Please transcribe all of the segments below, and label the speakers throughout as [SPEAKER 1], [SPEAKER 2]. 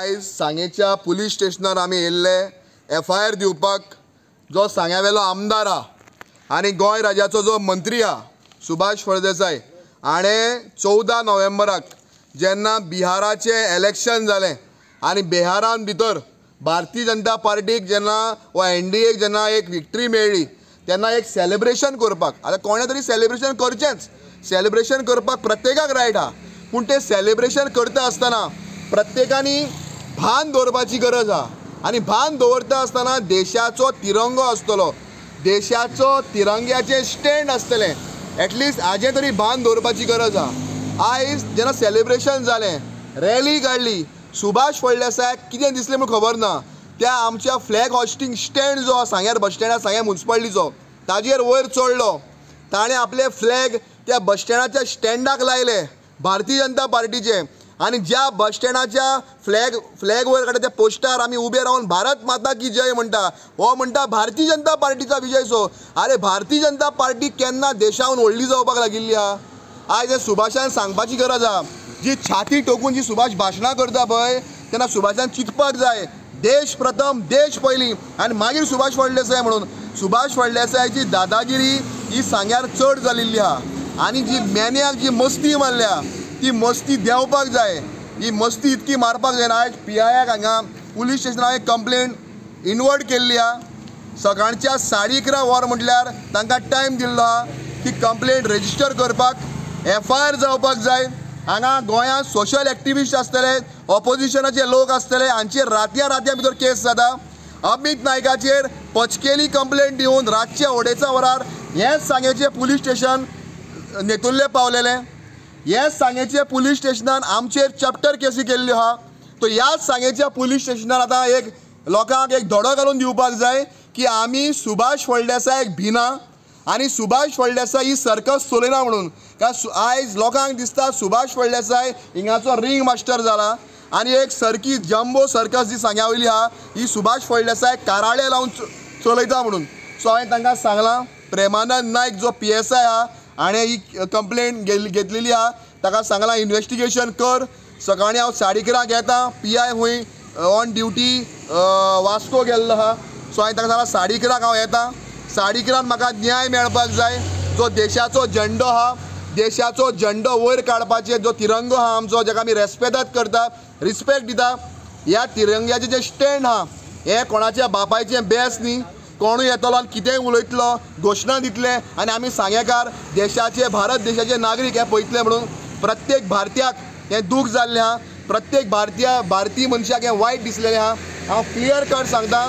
[SPEAKER 1] आयज सांगेच्या पुलीस स्टेशनार आमी येयल्ले एफआयआर दिवपाक. जो सांग्यावेलो आमदार आहा आनी गोंय राज्याचो जो मंत्री आहा सुभाष फळदेसाय हाणें 14 नोव्हेंबराक जेन्ना बिहाराचें इलेक्शन जालें आनी बिहारान भितर भारतीय जनता पार्टीक जेन्ना वा एनडीएक जेन्ना एक विक्ट्री मेळ्ळी तेन्ना एक सेलिब्रेशन करपाक, आतां कोणें तरी सेलिब्रेशन करचेंच, सेलिब्रेशन करपाक प्रत्येकाक रायट आहा, पूण तें सेलिब्रेशन करता आसतना प्रत्येकांनी भान दवरपाची गरज आहा. आनी भान दवरता आसतना देशाचो तिरंगो आसतलो, देशाचो तिरंग्याचें स्टँड आसतलें, एटलिस्ट हाजें तरी भान दवरपाची गरज आहा. आयज जेन्ना सेलिब्रेशन जालें, रॅली काडली, सुभाष फळदेसायाक कितें दिसलें म्हूण खबर ना, त्या आमच्या फ्लॅग हॉस्टिंग स्टँड जो आसा सांग्यार बस स्टँडार, सांग्यार मुन्सिपालिटीचो, ताजेर वयर चडलो, ताणें आपले फ्लॅग त्या बस स्टँडाच्या स्टँडाक लायले भारतीय जनता पार्टीचे. आनी ज्या बस स्टँडाच्या फ्लॅग वयर काडटा त्या पोस्टार आमी उबे रावन भारत माता की जय म्हणटा, हो म्हणटा भारतीय जनता पार्टीचा विजय. सो अरे भारतीय जनता पार्टी केन्ना देशावन व्हडली जावपाक लागिल्ली आहा. आयज हे सुभाषान सांगपाची गरज आहा, जी छाती टोकून जी सुभाष भाशणां करता पळय तेन्ना सुभाषान चिंतपाक जाय, देश प्रथम, देश पयलीं आनी मागीर सुभाष फळदेसाय म्हणून. सुभाष फळदेसायाची दादागिरी ही सांग्यार चड जाल्ली आहा आनी जी मेन्याक जी मस्ती मारल्या ती मस्ती देंवपाक जाय, ही मस्ती इतकी मारपाक जायना. आयज पी आयाक हांगा पुलीस स्टेशनार एक कंप्लेन इनवर्ड केल्ली आहा. सकाळच्या 11:30 वर म्हटल्यार तांकां टायम दिल्लो आहा ती कंप्लेन रजिस्टर करपाक, एफआयआर जावपाक जाय. हांगा गोंयांत सोशल एक्टिविस्ट आसतले, ऑपोजिशनाचे लोक आसतले, हांचेर रातया रातया भितर केस जाता. अमित नायकाचेर पचकेली कंप्लेन दिवन रातच्या 2:30 वरार हेंच सांगेचें पुलीस स्टेशन नेतुर्ले पावलेलें. हेच सांगेचे पुलीस स्टेशनान आमचेर चॅप्टर केसी केल्ल्यो आहा. तो ह्याच सांगेच्या पुलीस स्टेशनान आतां एक लोकांक एक धडो घालून दिवपाक जाय की आमी सुभाष फळदेसायाक भिना आनी सुभाष फळदेसाय ही सर्कस चलयना म्हणून. कारण आयज लोकांक दिसता सुभाष फळदेसाय हिंगाचो रिंग मास्टर जाला आनी एक सरकी जम्बो सर्कस जी सांग्या वयली आहा ही सुभाष फळदेसाय काराळे लावन चलयता म्हणून. सो हांवें तांकां सांगलां, प्रेमानंद नायक जो पीएसआय आहा हाणें ही कंप्लेन घेतलेली आहा, ताका सांगलां इन्वेस्टिगेशन कर. सकाळीं हांव 11:30 येता, पी I खूंय ऑन ड्युटी वास्को गेल्लो आहा. सो हांवें ताका सांगलां 11:30 हांव येता, 11:30 म्हाका न्याय मेळपाक जाय. जो देशाचो झेंडो आहा, देशाचो झेंडो वयर काडपाचें जो तिरंगो आहा आमचो, जाका आमी रेस्पेदाद करता, रिस्पेक्ट दिता, ह्या तिरंग्याचें जें स्टँड आहा हें कोणाच्या बापायचें बेस न्ही. कोणूय येतलो आनी कितेंय उलयतलो, घोशणा दितले आनी आमी सांगेकार देशाचे, भारत देशाचे नागरीक हे पळयतले म्हणून प्रत्येक भारतीयाक हें दूख जाल्लें आहा, प्रत्येक भारतीय मनशाक हें वायट दिसलेलें आहा. हांव क्लियर कट सांगता,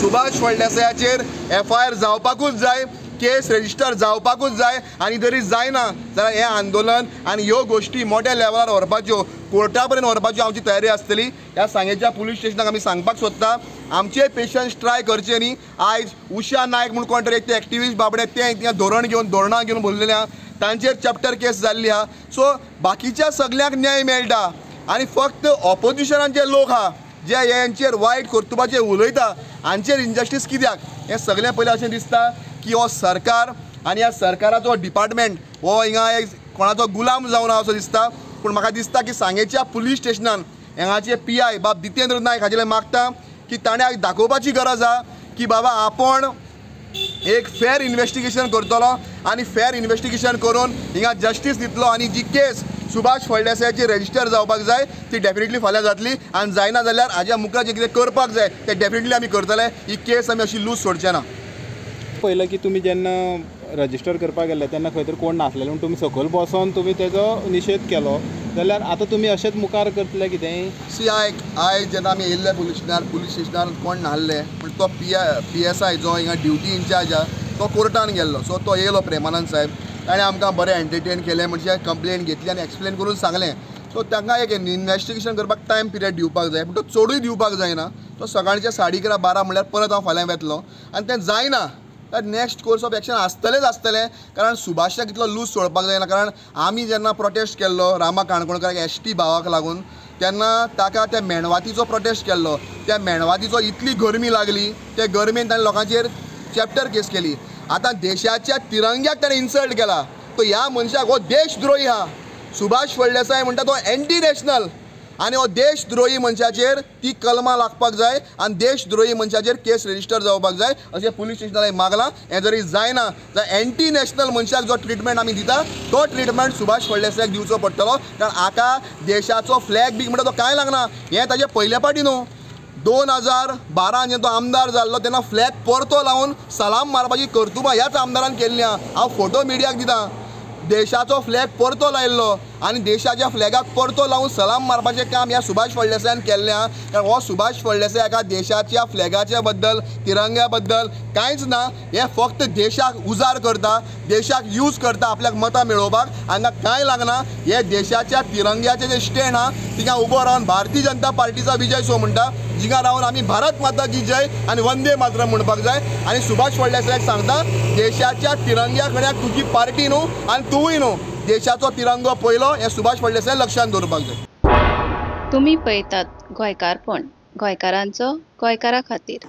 [SPEAKER 1] सुभाष फळदेसायाचेर एफआयआर जावपाकूच जाय, केस रजिस्टर जावपाकूच जाय आनी जरी जायना जाल्यार हें आंदोलन आनी ह्यो गोश्टी मोठ्या लेवलार व्हरपाच्यो, कोर्टा पर्यंत व्हरपाची आमची तयारी आसतली. ह्या सांगेच्या पुलीस स्टेशनाक आमी सांगपाक सोदता, आमचे पेशन्स ट्राय करचे न्ही. आयज उषा नायक म्हूण कोण तरी एक ते एक्टिविस्ट बाबडे ते थिंगा धोरणां घेवन भरलेले आहा, तांचेर चॅप्टर केस जाल्ली आहा. सो बाकीच्या सगल्यांक न्याय मेळटा आनी फक्त ऑपोजिशनाचे लोक आहा जे हेंचेर वायट कर्तुबाचेर उलयता हांचेर इनजस्टीस कित्याक, हें सगळें पयलें अशें दिसता की हो सरकार आनी ह्या सरकाराचो डिपार्टमेंट हो हिंगा एक कोणाचो गुलाम जावन आहा असो दिसता. पूण म्हाका दिसता की सांगेच्या पुलीस स्टेशनान हांगाचे पी I बाब जितेंद्र नायक हाजे मागता की ताणें दाखोवपाची गरज आहा की बाबा आपूण एक फेर इन्वेस्टिगेशन करतलो आनी फेर इन्वेस्टिगेशन करून हिंगा जस्टीस दितलो आनी जी केस सुभाष फळदेसायाची रजिस्टर जावपाक जाय ती डेफिनेटली फाल्यां जातली आनी जायना जाल्यार हाज्या मुखार जें कितें करपाक जाय तें डेफिनेटली आमी करतले. ही केस आमी अशी लूज सोडचे ना.
[SPEAKER 2] पळयलें की तुमी जेन्ना रजिस्टर करपाक गेल्ले तेन्ना खंय तरी कोण नासलेले म्हूण तुमी सकयल बसोन तुमी तेजो निशेध केलो, जाल्यार आतां तुमी अशेंच मुखार करतले कितेंय?
[SPEAKER 1] सी आयज जेन्ना आमी येयल्ले पुलीस स्टेशनार, पुलीस स्टेशनार कोण नासले, पूण तो पी एस I जो हिंगा ड्युटी इन्चार्ज आहा तो कोर्टान गेल्लो. सो तो येयलो प्रेमानंद साहेब, ताणें आमकां बरें एंटरटेन केलें, म्हणजे कंप्लेन घेतली आनी एक्सप्लेन करून सांगलें. सो तांकां एक इन्वेस्टिगेशन करपाक टायम पिरियड दिवपाक जाय, पूण तो चडूय दिवपाक जायना. तो सकाळच्या 11:30 12 म्हणल्यार परत हांव फाल्यां वेतलो आनी तें जायना तर नेक्स्ट कोर्स ऑफ एक्शन आसतलेंच आसतलें. कारण सुभाषाक इतलो लूज सोडपाक जायना. कारण आमी जेन्ना प्रोटेस्ट केल्लो रामा काणकोणकाराक एस टी भावाक लागून, तेन्ना ताका त्या मेणवातीचो प्रोटेस्ट केल्लो, त्या मेणवातीचो इतली गरमी लागली, त्या गरमेन ताणें लोकांचेर चॅप्टर केस केली. आतां देशाच्या तिरंग्याक ताणें इन्सल्ट केला, तो ह्या मनशाक हो देशद्रोही आहा. सुभाष फळदेसाय म्हणटा तो एंटी नॅशनल. आनी हो देशद्रोही मनशाचेर ती कलमां लागपाक जाय आनी देशद्रोही मनशाचेर केस रजिस्टर जावपाक जाय अशें पुलीस स्टेशनार मागलां. हें जरी जायना जाल्यार एंटी नॅशनल मनशाक जो ट्रिटमेंट आमी दिता तो ट्रिटमेंट सुभाष फळदेसायाक दिवचो पडटलो, कारण हाका देशाचो फ्लॅग बी म्हणटा तो कांय लागना. हें ताजें पयले पाटी न्हू, 2012 जेन्ना तो आमदार जाल्लो तेन्ना फ्लॅग परतो लावन सलाम मारपाची कर्तुबां ह्याच आमदारान केल्ली आहा. हांव फोटो मिडियाक दिता. देशाचो फ्लॅग परतो लायिल्लो आनी देशाच्या फ्लॅगाक परतो लावन सलाम मारपाचें काम ह्या सुभाष फळदेसायान केल्लें आहा. कारण हो सुभाष फळदेसाय हाका देशाच्या फ्लॅगाच्या बद्दल, तिरंग्या बद्दल कांयच ना. हे फक्त देशाक उजार करता, देशाक यूज करता आपल्याक मतां मेळोवपाक. हांगा कांय लागना. हे देशाच्या तिरंग्याचें जें स्टँड आहा तिंगा उबो रावन भारतीय जनता पार्टीचो विजय सो म्हणटा, जिंगा रावन आमी भारत माता की जय आनी वंदे मातरम म्हणपाक जाय. आनी सुभाष फळदेसायाक सांगता, देशाच्या तिरंग्या कडेन तुजी पार्टी न्हू आनी तुवूय न्हू, देशाचो तिरंगो पयलो हें सुभाष फळदेसाय लक्षांत दवरपाक जाय.
[SPEAKER 3] तुमी पळयतात गोंयकारपण, गोंयकारांचो गोंयकारा खातीर.